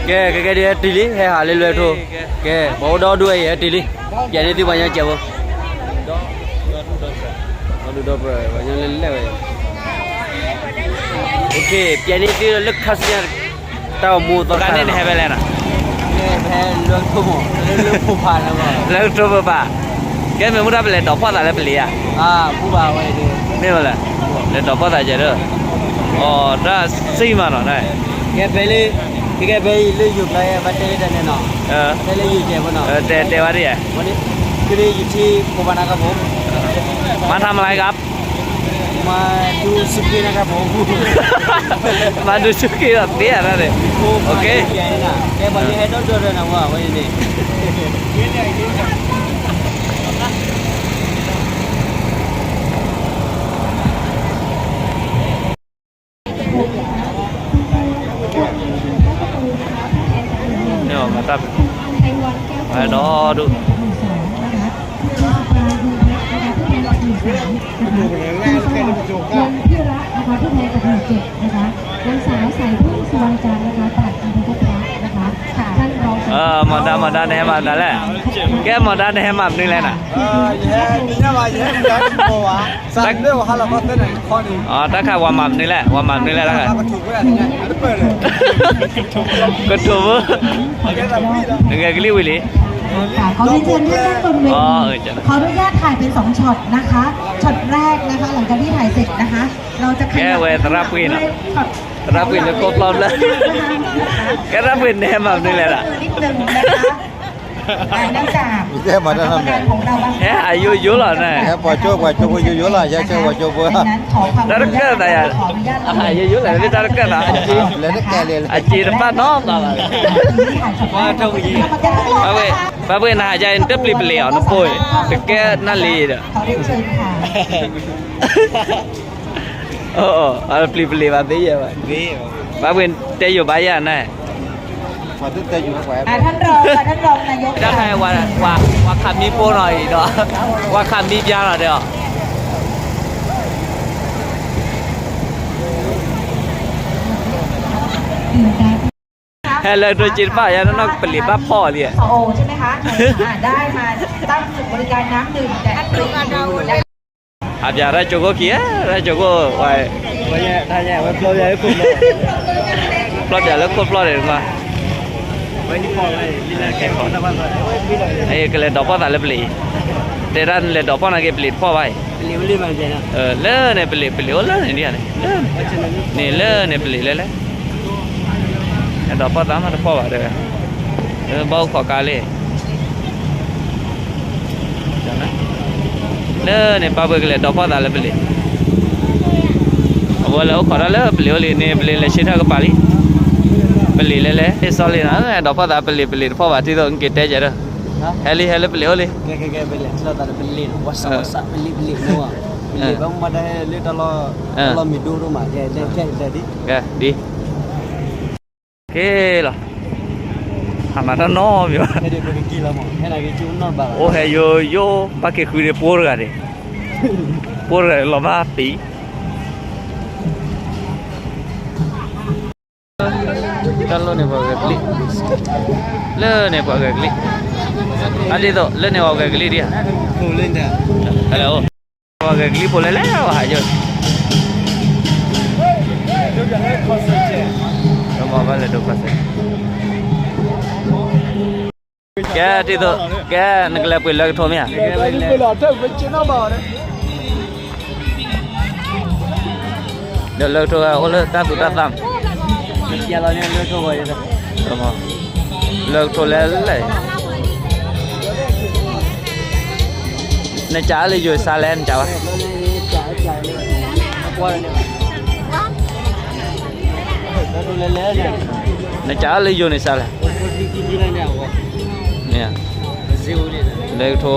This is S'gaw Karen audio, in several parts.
ကဲ ကဲ ကဲ ဒ်ဟဲတုၤလံ ဟဲဟးလၢလွဲၢ်ကထိ, ကဲ ပှၤအိၣ်ဒီဒူၣ်ဝဲအံၤ ဟဲတုၤလံ, ပျဲန့ၢ်သုပှၤညီကဲးဖိ, ဒီဒူၣ်ဒီပှၢ် ပှၤညီလၢလဲၣ်ဝဲအံၤ, ပျဲန့ၢ်သုလၢခါဆူညါ တၢ်အိၣ်မူအသီခါန့ၣ် နဟဲဖဲလဲၣ်နီၤ, ဟဲလွဲၢ်ကထိမး လၢ လၢကထိဖိဖး လၢကထိဖိဖး, ကဲမ့ၢ်မူဒါပလဲၤဒိးဖီၣ်သးလၢပလံၤဧါ, မ့ၢ်ဝဲလဲၣ်, လဲၤဒိးဖီၣ်သးကဲးဒီး, အိ တၢ်စံမးနီၤ, ကဲဖဲလၢ ကဲဖဲအံၤလၢယိၤကျါ ဘၣ်တဲလၢတၢ်န့ၣ်နီၤ, တဲလၢယိၤကဲးဖိနီၤ, တဲတဲဝဲဒ်, ကရ့ယထံဖိဘၣ်နၢ်ကၢဖိ, မၤထါမလၤကပ် မၤဒူစူးက့နၢ်ကၢဖိ, မၤဒူစူးက့ဒီးသ့ဧါန့ၣ်, ကဲပှၤလၢဟဲဒီဒီဒီနၤဝဲန့ၣ် မၤတၢ်, ဒီဒူၣ်, မၤဒါမၤဒါ နဟဲမၤမနုၤလဲၣ်, ကဲမၤဒါနဟဲမၤမနုၤလဲၣ်နီၤ, တၢ်ခါဝဲမၤမနုၤလဲၣ်, ဝဲမၤမနုၤလဲၣ်တၢ်ခါ, ကထိးဖိ, နဂဲၤကလံၣ်ဝံၤလံ, ขออนุญาตถ่ายเป็นสองช็อตนะคะ ช็อตแรกนะคะ หลังจากที่ถ่ายเสร็จนะคะ ကဲဝဲသရၣ်ပှ့ၤနီၤ, သရၣ်ပှ့ၤလၢကိးဖျီဖျၢၣ်, ကဲသရၣ်ပှ့ၤနဟဲမၤမနုၤလဲၣ်ဒီး ဟဲဟးယိယိလီၤန့ၣ်, ဟဲပှၤကၠိ ပှၤကၠိဖိယိယိလီၤ, ယဲဆၢပှၤကၠိဖိ, တၢ်တကၢၢ်သးယၤ, ဟးယိယိလီၤ တၢ်တကၢၢ်သး, အစ့တဘၣ်နီတဘျီဘၣ်, ဘၣ်ပှ့ၤနဟးယၤ နတပျံၤပလံၤအီၤ နပိၢ်, တကဲနၣ်လံဒီး ပျံၤပလံၤဘၣ်သ့ယဲဘၣ်, ဘၣ်ပှ့ၤတဲယိာ်ဘၣ်ယၤန့ၣ်, တၢ်ခါ ဝၤခးမံဖိနီၤအံၤဒီး, ဝၤခးမံပျါနီၤဒီး, ဟဲလၢတိစ့တဘၣ်ယၤနီၢ်နီၢ် ပလံၤဘၣ်ဖီၣ်လံ, ဟးပျးတၢ်ကၠိခိၣ်ခံ, တၢ်ကၠိခိၣ်, ပျီပျးလၢခိၣ်ဖျီၣ်န့ၣ်မး, ကလဲၤဒိးဖီၣ်သးလၢပလံၤ, တဲဒၣ်နလဲၤဒိးဖီၣ်နာ်က့ပလံၤတဖီၣ်ဘၣ်အံၤ, လၢန့ၣ်ပလံၤ ပလံၤအိၣ်လၢန့ၣ်ဒ်န့ၣ်, န့ၣ်လၢန့ၣ်ပလံၤလဲၣ်လဲၣ် ဒိးဖီၣ်သးမးတဖီၣ်ဘၣ်ဒီး, ဘၣ်အိၣ်ခိးကါလံ, လၢန့ၣ်ပၢ်ပှဲၤကလဲၤဒိးဖီၣ်သးလၢပလံၤ, အဝဲလဲၤအိၣ်ခိးတၢ်လၢပလံၤအိၣ်လံန့ၣ် ပလံၤလဲၤဆ့ထၢၣ်ကပၤလံ, ပလံၤလဲၤလဲၤ ဟ့ၣ်စီလံနီၤ ဒိးဖီၣ်သးပလံၤ ပလံၤတဖီၣ်ဘၣ် ဒ်သိးနက့ၤတဲကဲးဒီး, ဟဲလံ ဟဲလၢပလံၤအိၣ်လံ, ဒ် ကဲလီၤ, ဟးမၤတၢ်နီတမံၤဘၣ်, အိၣ်ဟဲယိယိ ဘၣ်က့ၤဃုဒံး ပိၢ်တဂၤန့ၣ်, ပိၢ်တဂၤလီၤမၢ်သံ, တၢ်လီၢ်န့ၣ်ပှၤဂဲၤကလံၣ်, လၢန့ၣ်ပှၤဂဲၤကလံၣ်, အဒ်သိး လၢန့ၣ်ပှၤဂဲၤကလံၣ်ဒံးဧါ, ဟဲလၢ ပှၤဂဲၤကလံၣ်ဖိလဲၣ်လဲၣ် ပှၤဟးယိာ်, မ့ၢ်ဘၣ်လဲၤဒိးခီၣ်စဲး, ကဲ ဒ်သိး ကဲ နကလဲၤပှ့ၤလၢကထိမ့ၢ်ဧါ, ဒီးလၢကထိအိၣ်လၢတၢ်သူတၢ်သၣ်, လၢကထိလဲၣ်လဲၣ် နကးအီၤလၢယိၤစါလဲၣ် နကးဘၣ်, နကးအီၤလၢယိၤန့ၣ်စါလဲၣ်, မ့ၢ်, လၢကထိ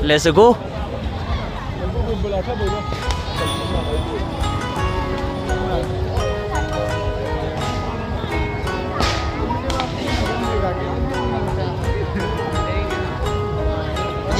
Let's go. ကဲ